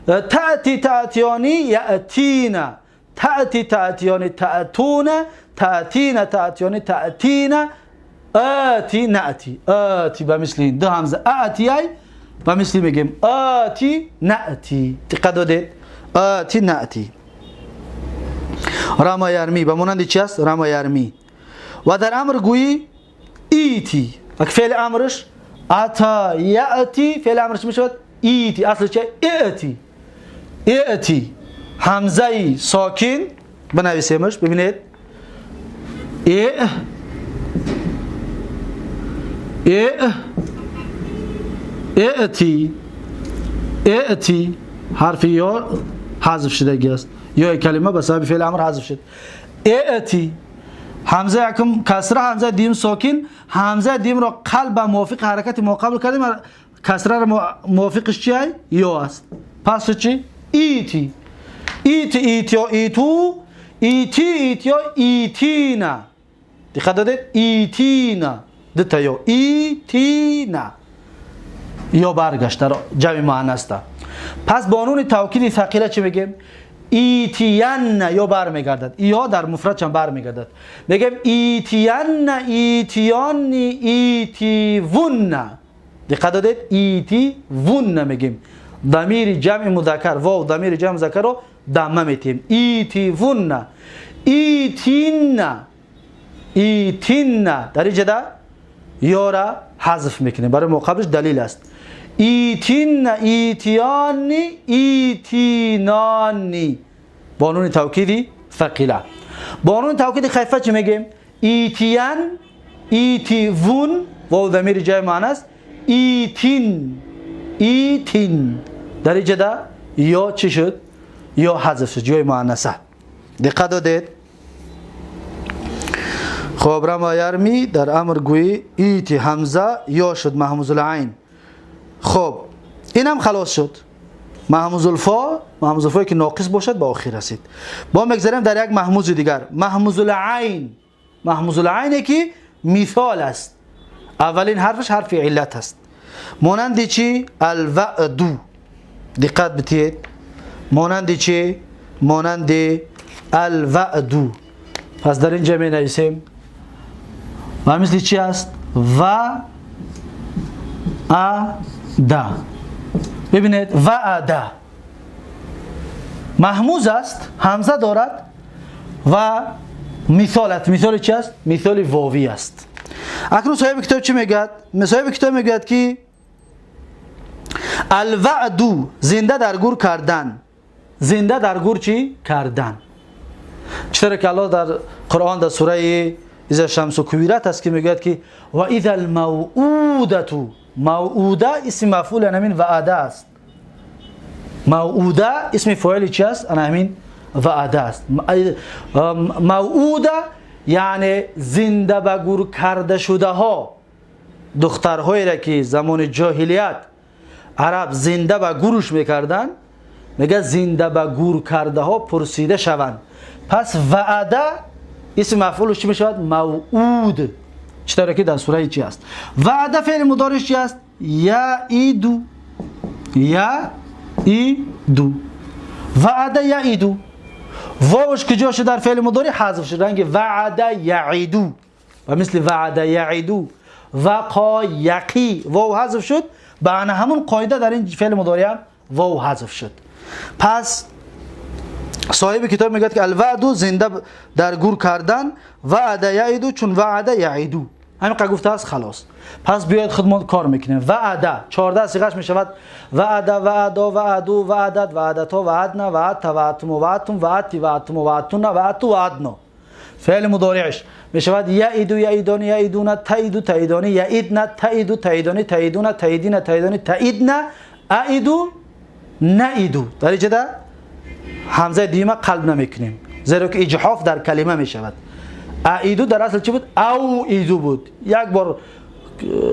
تأتی تأتیانی یأتین، تأتی تأتیانی تأتون، تأتین تأتیانی تأتین، آتی نأتی. آتی به مثل این دو همزه آتی ای به مثل میگیم آتی نأتی. دقت دادید؟ آتی نأتی. رما یرمی به مانند چی است؟ رما یرمی. و در امر گویی ایتی، فعل امرش اتا یأتی، فعل امرش میشود ایتی. اصلش چیه؟ ایتی. ایتی همزه ساکن بنویسیمش. ببینید ای ای ایتی ایتی حرف یا حذف شده است، یا کلمه به سبب فعل امر حذف شد. ایتی همزه یکم کسره، همزه دیم ساکن، همزه دیم را قلب موافق حرکت ما قبل کردیم، کسره را موافقش چیه؟ یا است. پس چی؟ ایتی ایتی ایتی یا ایتو، ایتی ایتی یا ایتینا. دقت دادید؟ ایتینا دو تا یا ایتینا یا برگشت را جمع مؤنث. پس با نون توکید ثقیله چی میگیم؟ ایتیان یا برمیگردد، یا در مفرد چند برمیگردد. میگیم ایتیان ایتیان ایتیون. دقت دادید؟ ایتیون میگیم. ضمیر جمع مذکر واو ضمیر جمع مذکر رو ضمه میتیم. ایتیون ایتین ایتین در اینجا یا را حذف میکنیم، برای مقابلش دلیل است. ایتین ایتیان ایتینانی با نون توکیدی ثقیله. با نون توکید خفیفه چی میگیم؟ ایتیان ایتیون واو ضمیر جمع مؤنث، ایتین ایتین در اینجا یا چی شد؟ یا حذف شد، جای مؤنثه. دقت دادید؟ خب رما یرمی در امر گویی ایتی همزه یا شد محموز العین. خب اینم خلاص شد. محموز الفا، محموز الفا که ناقص باشد به آخر رسید. با میگذریم در یک محموز دیگر، محموز العین. محموز العین که مثال است، اولین حرفش حرف علت است. مانند چی؟ الوعد. دقت بتید. مانند چی؟ مانند الوعد. پس در اینجا می نویسیم و مثل چی است؟ و ا د. ببینید وعده محموز است، همزه دارد و مثالت. مثال چی است؟ مثال واوی است. اکنون صاحب کتاب چی میگوید؟ صاحب کتاب میگوید که الوعد زنده در گور کردن. زنده در گور چی؟ کردن. چطور که الله در قرآن در سوره اذا الشمس کویرت است که میگوید که و اذا الموعوده. موعوده اسم مفعول همین وعده است. موعوده اسم فاعل چی است؟ همین وعده است. موعوده یعنی زنده به گور کرده شده ها، دخترهایی را که زمان جاهلیت عرب زنده به گورش میکردن، میگه زنده به گور کرده ها پرسیده شوند. پس وعده اسم مفعولش چی میشود؟ موعود. چطوره که در سوره چی است؟ وعده فعل مضارعش چی است؟ یعیدو. یعیدو. وعد یعیدو، واوش کجا شد در فعل مضارع حذف شد، رنگ وعد یعیدو و مثل وعد یعیدو وقا یقی واو حذف شد. به همون قاعده در این فعل مضارع هم واو حذف شد. پس صاحب کتاب میگه که الوعد زنده در گور کردن، وعد یعیدو چون وعد یعیدو همین قد گفته است خلاص. پس بیاید خودمان کار میکنیم. وعده 14 صیغه‌اش میشود وعده، وعدا، وعدو، وعدت، وعدتا، وعدنا، وعدت، وعدتم، وعدتم، وعدتی، وعدتم، وعدتن، وعدت، وعدنا. فعل مضارعش میشود یعیدو، یعیدان، یعیدون، تعیدو، تعیدانی، یعیدنا، تعیدو، تعیدانی، تعیدون، تعیدین، تعیدانی، تعیدنا، اعیدو، نعیدو. در اینجا همزه دیمه قلب نمیکنیم زیرا که اجحاف در کلمه میشود. اعیدو در اصل چی بود؟ او ایدو بود. یک بار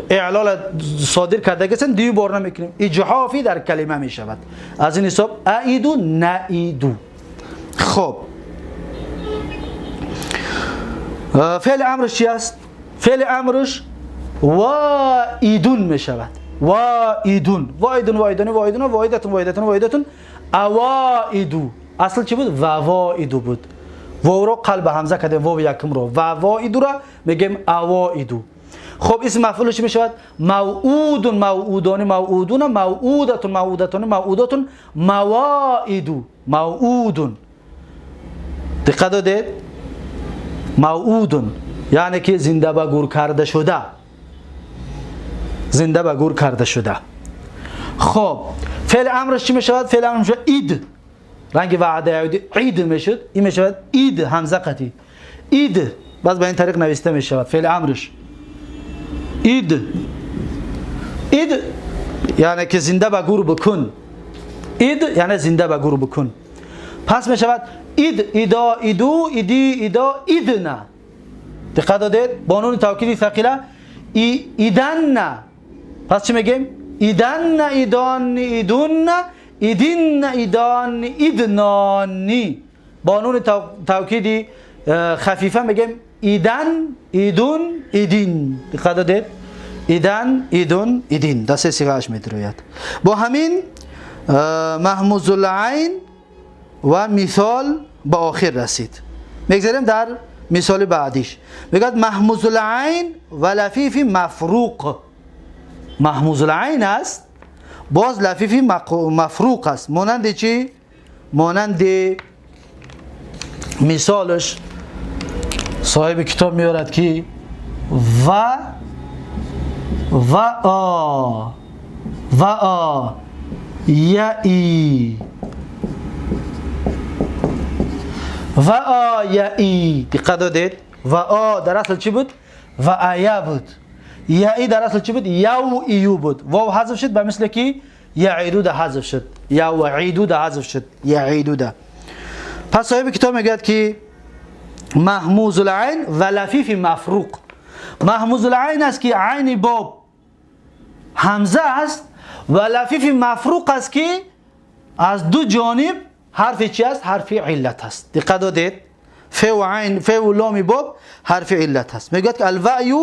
اعلال صادر کرده گسن دیو بار نمیکنیم، اجحافی در کلمه میشود. از این حساب اعیدو نعیدو. خب فعل امرش چی است؟ فعل امرش وایدون میشود. وایدون، وایدون، وایدون، وایدون، وایدتون، وایدتون، وایدتون، اوایدو. اصل چی بود؟ ووایدو بود. واو رو قلب همزه کردیم، واو یکم رو ووایدو را میگیم اوایدو. خب اسم مفعولش چی میشود؟ موعود، موعودان، موعودون، موعودتون، موعودتون، موعودتون، مواعدو، موعودون. دقت دادید؟ موعودون یعنی که زنده به گور کرده شده، زنده به گور کرده شده. خب فعل امرش چی میشود؟ فعل امرش میشود اید، رنگ وعده عید میشد، این میشود اید همزه قطعی اید، باز به این طریق نوشته میشود فعل امرش اید. اید یعنی که زنده به گور بکن، اید یعنی زنده به گور بکن. پس میشود اید، ایدا، ایدو، ایدی، ایدا، ایدنا. دقت دادید؟ با نون توکیدی ثقیله ای، ایدن. پس چی میگیم؟ ایدن، ایدان، ایدون، ایدین، ایدان، ایدنانی. با نون توکیدی خفیفه میگیم ایدن، ایدون، ایدین. دقت دادید؟ ایدن، ایدون، ایدین. دسته صیغه‌اش میدروید. با همین محموز العین و مثال به آخر رسید. میگذاریم در مثال بعدیش. میگه محموز العین و لفیف مفروق. محموز العین است، باز لفیف مفروق است. مانند چی؟ مانند مثالش صاحب کتاب میارد که و و آ و آ یعی و آ یعی. دقت دادید؟ و آ در اصل چی بود؟ و آیا بود. یعی در اصل چی بود؟ یو ایو بود. واو حذف شد به مثل که یعیدو ده حذف شد، یو عیدو ده حذف شد، یعیدو ده. پس صاحب کتاب میگه که محموز العین و لفیف مفروق. محموز العین است که عین باب همزه است و لفیف مفروق است که از دو جانب حرف چی است؟ حرف علت است. دقت دادید؟ ف و عین، ف و لام باب حرف علت است. میگه که الوعی،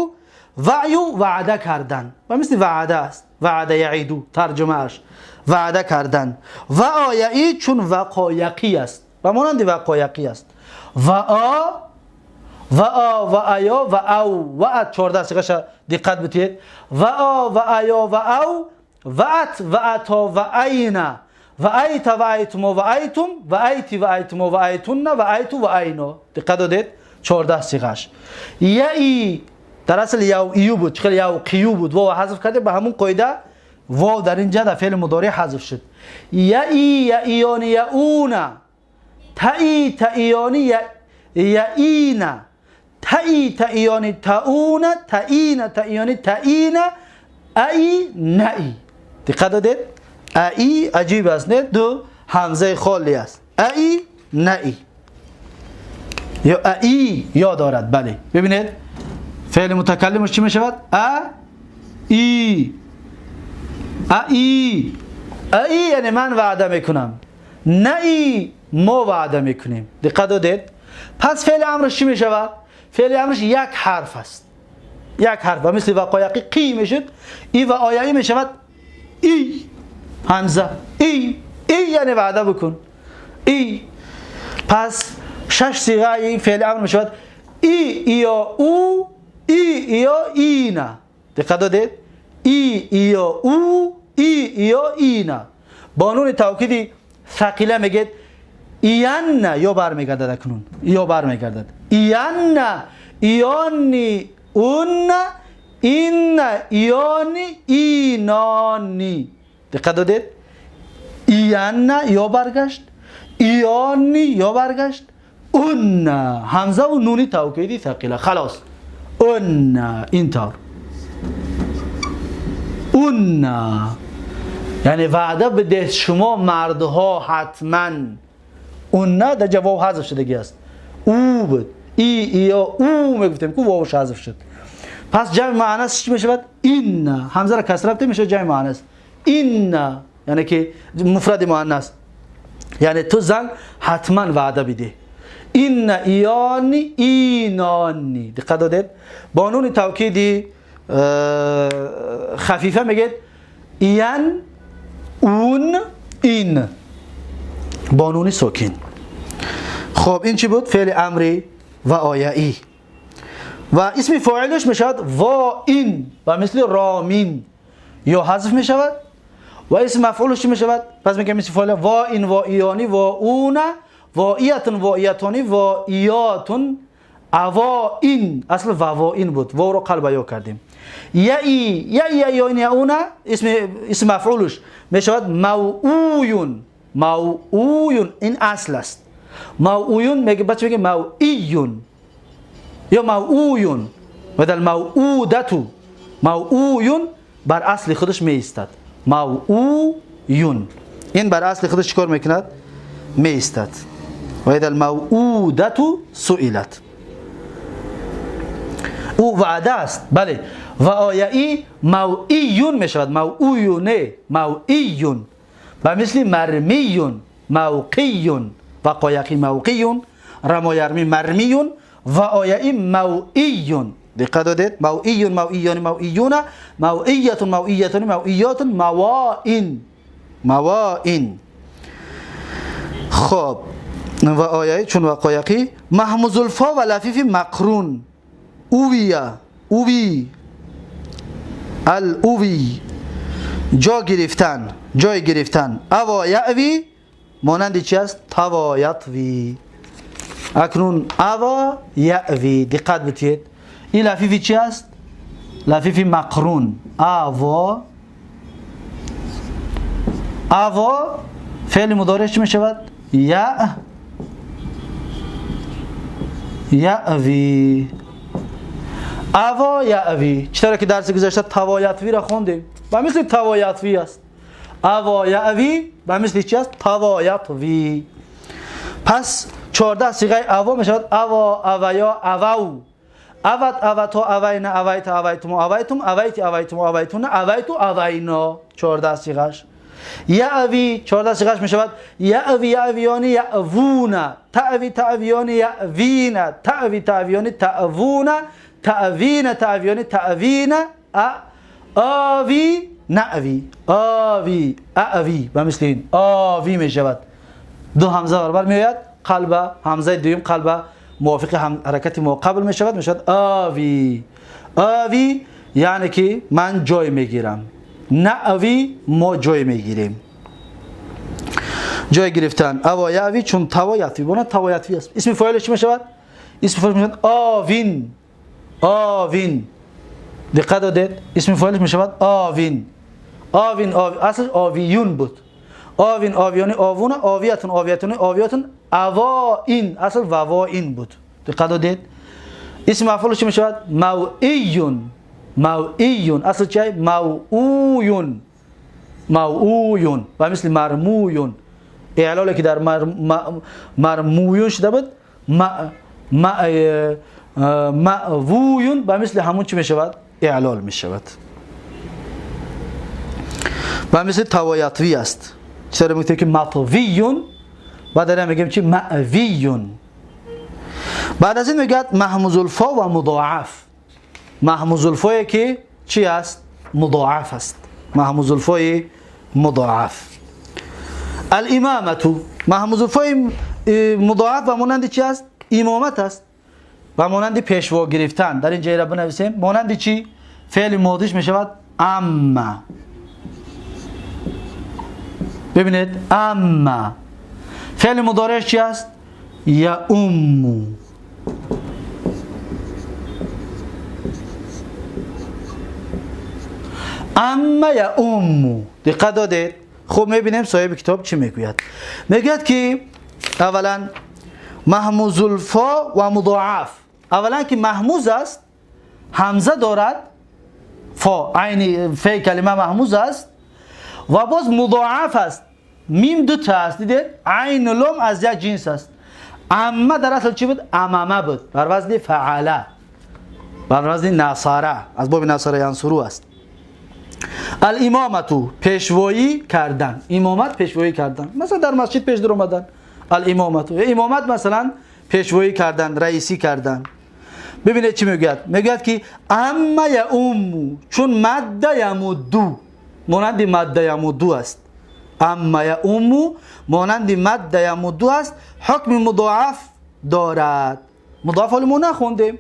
وعی وعده کردن و مثل وعده است، وعده یعیدو ترجمه اش وعده کردن. و آیعی چون وقایقی است و مانند وقایقی است. و آ و آ و آیا و او و ات 14 صیغه‌اش دقت بدید. و آ و آیا و او و ات و اتا و اینا و ایت و ایتم و ایتم و ایتی و ایتم و ایتن و ایتو و اینا. دقت دادید؟ 14 صیغه‌اش. یعی در اصل یو ایو بود، چخیل یو قیو بود، واو حذف کرده به همون قاعده واو در اینجا در فعل مضارع حذف شد. یعی یعیان یعون تئی تئیانی یعینا تئی تئیانی تئون تئین تئیانی تئین ای نئی. دقت دادید؟ ای عجیب است نه؟ دو همزه خالی است. ای نئی یا ای یا دارد. بله ببینید فعل متکلمش چی میشود؟ ا ای ا ای ای یعنی من وعده میکنم، نه ای ما وعده میکنیم. دقت دادید؟ پس فعل امرش چی میشود؟ فعل امرش یک حرف است، یک حرف و مثل وقایقی قی میشد، ای و آیایی میشود ای همزه ای ای یعنی وعده بکن. ای. پس شش صیغه این فعل امر می شود ای یا او، ای یا اینا. دقت دادید؟ ای یا او، ای یا اینا. با نون توکیدی ثقیله میگید ایان یا برمیگردد، اکنون یا برمیگردد. ایان، ایانی، اون، این، ایانی، اینانی. دقت دادید؟ ایان یا برگشت، ایانی یا برگشت، اون همزه و نونی توکیدی ثقیله. خلاص اون اینطور اون، یعنی وعده بده شما مردها حتما. اون نه در جواب حذف شدگی است. او بود، ای یا او میگفتیم که واوش حذف شد. پس جمع مؤنث چی میشود؟ این. همزه را کسره بده میشه جمع مؤنث. این یعنی که مفرد مؤنث، یعنی تو زن حتما وعده بده. این ایانی اینانی. دقت دادید؟ با نون توکیدی خفیفه میگید ایان، اون، این، با نون ساکن. خب این چی بود؟ فعل امری و آیه‌ای. و اسم فاعلش میشود وا این و مثل رامین یا حذف میشود. و اسم مفعولش چی میشود؟ پس میگم اسم فاعل وا این، وا ایانی، وا اون، واییتون، واییتونی، واییاتون، اوا این. اصل وا این بود، وا رو قلب یا کردیم. یای یای یای یاون اسم مفعولش میشود موعویون. موعویون این اصل است. موعویون میگه بچه میگه موعیون یا موعویون بدل موعودتو. موعویون بر اصل خودش می ایستد. موعویون این بر اصل خودش چیکار میکند؟ می ایستد. و اذا الموعودتو سئلت. او وعده است، بله. و آیه موعیون می شود، موعویونه، موعیون. و مثل مرمیون، موقیون، و قایقی موقیون، رمایرمی مرمیون. و آیه موعیون. دقت دادید؟ موعیون، موعیون، موعیون، موعیتون، موعیتون، موعیاتون، مواین، مواین. خب و آیه چون و قایقی محموز الفا و لفیف مقرون. اویا، اوی، الاوی، جا گرفتن، جای گرفتن. اوا یعوی مانند چی است؟ توا یطوی. اکنون اوا یعوی دقت بتید، این لفیفی چی است؟ لفیفی مقرون. اوا، اوا فعل مضارع چی می شود؟ یع، یعوی. اوا یعوی چطور که درس گذشته توا یطوی را خوندیم، و مثل توا یطوی است. اوا یعوی و مثل چی است؟ توا یطوی. پس 14 صیغه اوا می شود اوا، اویا، اواو، اوت، اوتو، اوینا، اویت، اویتم، اویتم، اویتی، اویتم، اویتون، اویتو، اوینا. 14 صیغه‌اش. یعوی 14 صیغه‌اش می شود یعوی، یعویانی، یعوون، تعوی، تعویانی، یعوین، تعوی، تعویانی، تعوون، تعوین، تعویانی، تعوین، آوی، نعوی، آوی، اعوی. و مثل این آوی می شود. دو همزه برابر می آید، قلب همزه دوم قلب موافق هم حرکت ما قبل می شود، می شود آوی. آوی یعنی که من جای میگیرم، نعوی ما جای میگیریم. جای گرفتن. اوا یعوی چون توا یطوی، بنا توا یطوی است. اسم فاعلش چی می شود؟ اسم فاعلش می شود آوین. آوین. دقت دادید؟ اسم فاعلش می شود آوین. آوین، آوی اصل آویون بود. آوین، آویانی، آوون، آویتون، آویتونی، آویاتون، اواین اصل وواین بود. دقت دادید؟ اسم مفعولش چی می شود؟ موعیون. موعیون اصل چی؟ موعویون. موعویون و مثل مرمویون. اعلالی که در مرمویون شده بود مأویون و مثل همون چی می شود؟ اعلال می شود. و مثل توایطوی است. چرا میگه که مطویون و داریم میگیم چی؟ مأویون. بعد از این میگه محموز الفا و مضاعف. محموز الفا که چی است؟ مضاعف است. محموز الفای مضاعف. الامامة محموز الفای مضاعف و مانند چی است؟ امامت است و مانند پیشوا گرفتن. در اینجا را بنویسیم مانند چی؟ فعل ماضیش میشود اما. ببینید اما. فعل مضارعش چی است؟ یؤم. اما یؤم. دقت دادید؟ خب میبینیم صاحب کتاب چی میگوید. میگوید که اولا محموز الفا و مضاعف. اولا که محموز است، همزه دارد، فا عین فی کلمه محموز است و باز مضاعف است، میم دو تا است. دیدید عین لام از یک جنس است. اما در اصل چی بود؟ امامه بود، بر وزن فعله، بر وزن نصاره، از باب نصاره ینصرو است. الامامتو پیشوایی کردن، امامت پیشوایی کردن، مثلا در مسجد پیش در اومدن. الامامتو امامت مثلا پیشوایی کردن، رئیسی کردن. ببینید چی میگوید؟ میگوید که اما یؤم، چون مد یمدو مانند مد یمدو است. اما یؤم مانند مد یمدو است، حکم مضاعف دارد. مضاعف حالا ما نخوندیم،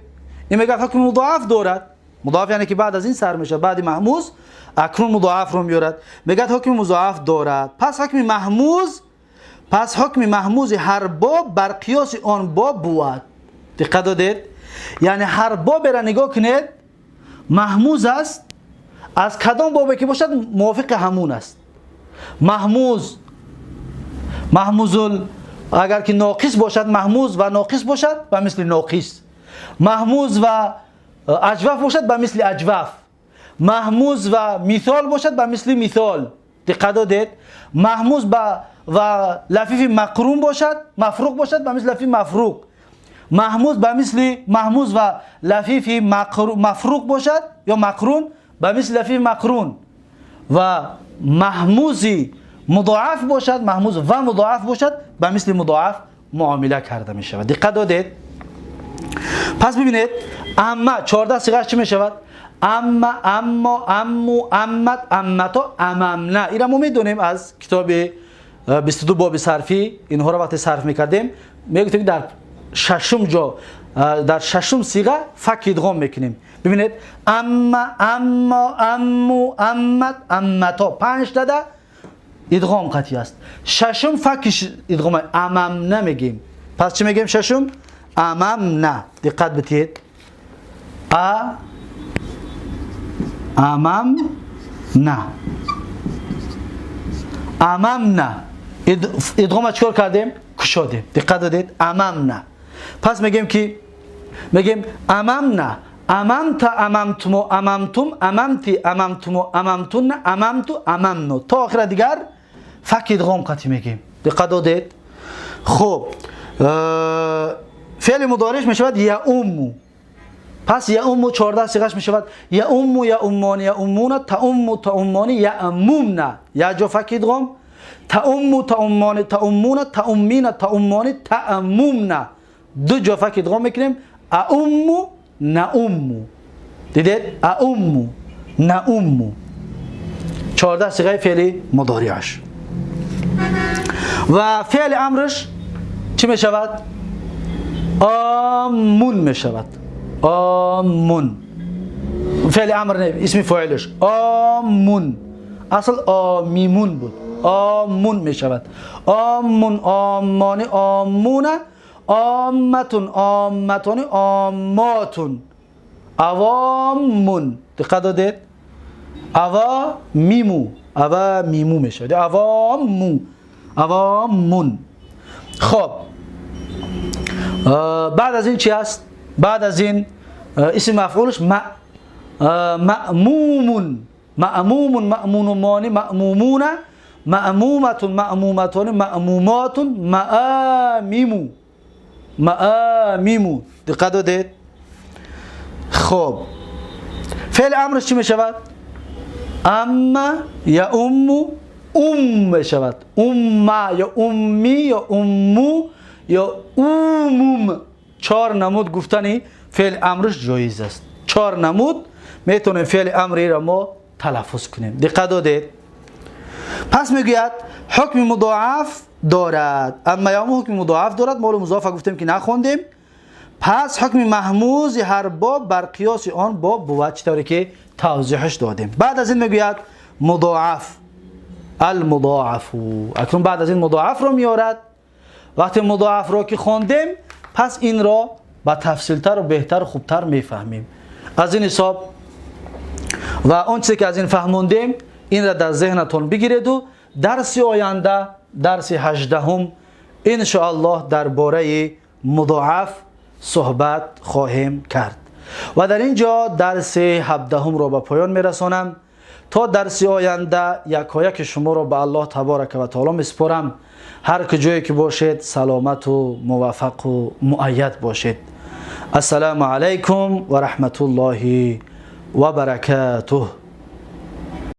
این میگه حکم مضاعف دارد. مضاعف یعنی که بعد از این سر میشه، بعد محموز اکنون مضاعف رو میارد. میگه حکم مضاعف دارد. پس حکم محموز، پس حکم محموز هر باب بر قیاس آن باب بود. دقت دادید؟ یعنی هر باب را نگاه کنید محموز است، از کدام بابی که باشد موافق همون است. محموز، محموز اگر که ناقص باشد محموز و ناقص باشد و مثل ناقص، محموز و اجوف باشد به مثل اجوف، محموز و مثال باشد به مثل مثال. دقت دادید؟ محموز و لفیف مقرون باشد، مفروق باشد به مثل لفیف مفروق، محموز به مثل محموز و لفیف مفروق باشد یا مقرون به مثل لفیف مقرون، و محموزی مضاعف باشد، محموز و مضاعف باشد به مثل مضاعف معامله کرده می شود. دقت دادید؟ پس ببینید اما 14 صیغه چی می شود؟ اما، اما، امو، امت، امتا، اممنا. این را ما میدونیم از کتاب 22 باب صرفی. اینها را وقتی صرف میکردیم میگفتیم در ششم جا، در ششم صیغه فک ادغام میکنیم. ببینید اما، اما، امو، امت، امتا، 5 تا ادغام قطعی است. ششم فکش ادغام امم نمیگیم. پس چی میگیم ششم؟ امم نه. دقت بدید. ا امم نه، امم نه. ادغام چیکار کردیم؟ کشادیم. دقت دادید؟ امم نه. پس میگیم که میگیم امم نه، اممت، اممتم، اممتم، اممتی، اممتم، اممتن، اممتو، اممنو تا آخر دیگر فک ادغام قطعی میگیم. دقت دادید؟ خب فعل مضارعش میشود یؤم. پس یؤم 14 صیغه‌اش میشود یؤم، یؤمان، یؤمون، تؤم، تؤمان، یأممن. یا جا فک ادغام، تؤم، تؤمان، تؤمون، تؤمین، تؤمان، تأممن. دو جا فک ادغام میکنیم. اؤم، نؤم. دیدید؟ اؤم، نؤم. 14 صیغه فعل مضارعش. و فعل امرش چی میشود؟ آمون میشود. آمون فعل امر نه، اسم فاعلش آمون، اصل آمیمون بود، آمون میشود. آمون، آمانی، آمون، آمتون، آمتون، آماتون، عوامون. دقت دادید؟ عوامیمو، عوامیمو میشود، عوامو، عوامون. خب بعد از این چی است؟ بعد از این اسم مفعولش مأمومون، مأموم، مأمونمان، مأمومون، مأمومة، مأمومتان، مأمومات، مآمیمو، مآمیمو. دقت دادید؟ خب فعل امرش چی می شود؟ اما یا امو، ام می شود. امّا یا امی یا امو یا اوموم. 4 نمود گفتنی فعل امرش جایز است. 4 نمود میتونیم فعل امری را ما تلفظ کنیم. دقت دادید؟ پس میگوید ҳукми мудоаф дорад. Амма яъумму ҳукми мудоаф дорад. Мо музоаф гуфтем, ки нахондем. Пас ҳукми маҳмузи ҳар боб бар қиёси он боб бувад, чӣ тавре ки тавзеҳаш додем. Баъд аз ин мегӯяд мудоаф, алмудоафу. Акнун баъд аз ин мудоафро меорад. Вақте мудоафро ки хондем, пас инро ба тафсилтар ва беҳтар, хубтар мефаҳмем. Аз ин ҳисоб ва он чизе ки аз ин фаҳмондем, инро дар зеҳнатон бигиреду дарси оянда, дарси 18-ум, иншоаллоҳ, дар бораи мудоаф суҳбат хоҳем кард. Ва дар ин ҷо дарси 17-умро ба поён мерасонам. То дарси оянда якояки шуморо ба Аллоҳ таборака ва таоло месупорам. Ҳар куҷое ки бошед, саломату муваффақу муайяд бошед. Ассалому алайкум ва раҳматуллоҳи ва баракатуҳ.